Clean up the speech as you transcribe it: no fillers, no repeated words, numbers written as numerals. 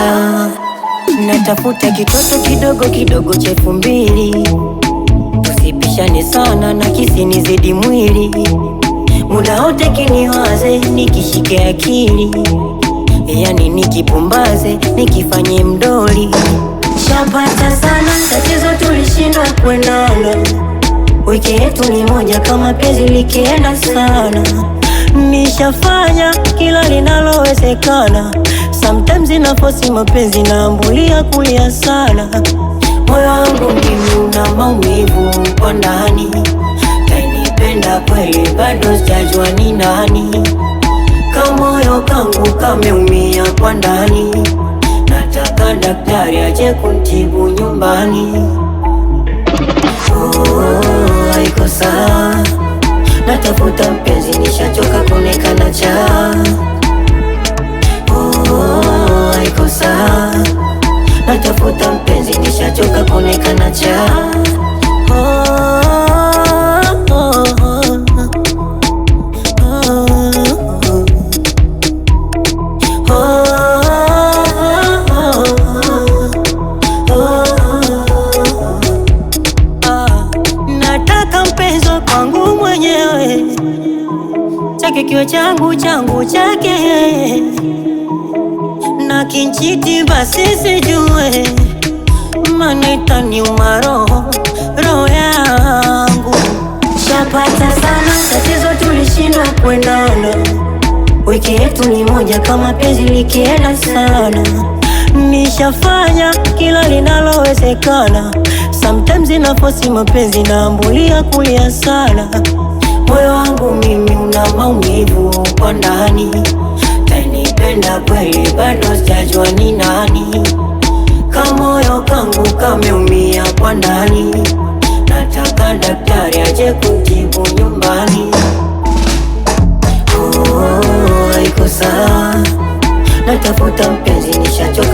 cha. Natafuta kitoto kidogo kidogo cha 2000, tusipishane sana na kisinizidi mwili. Muda wote kiniwaze, nikishike akili, yani nikipumbaze, nikifanye mdoli. Shapata sana tatizo, tulishindwa kuendana. Wiki yetu ni moja kama penzi likienda sana. Nishafanya kila linalowezekana, sometimes nafosi mapenzi naambulia kulia sana. Moyo wangu mimi una maumivu kwa ndani, tanipenda kweli bado sijajua ni nani. Kamoyo kangu kameumia kwa ndani, nataka daktari aje kuntibu nyumbani. Oh, haiko sawa, natafuta mpenzi nishachoka kuonekana cha. Oh, haiko sawa, natafuta mpenzi nishachoka kuonekana cha. Oh, oh, oh, oh, oh, oh, oh. Nataka mpenzi kwangu mwenyewe, chake kiwe changu, changu chake, na kinchiti basi sijue, maana itaniuma roho, roho yangu. Shapata sana tatizo, tulishindwa kuendana. Wiki yetu ni moja kama penzi likienda sana. Nishafanya kila linalowezekana, sometimes nafosi mapenzi naambulia kulia sana. Moyo wangu mimi una maumivu kwa ndani, tanipenda kweli bado sijajua ni nani. Kamoyo kangu kameumia kwa ndani, nataka daktari aje kuntibu nyumbani. Oh, haiko sawa, natafuta mpenzi nishachoka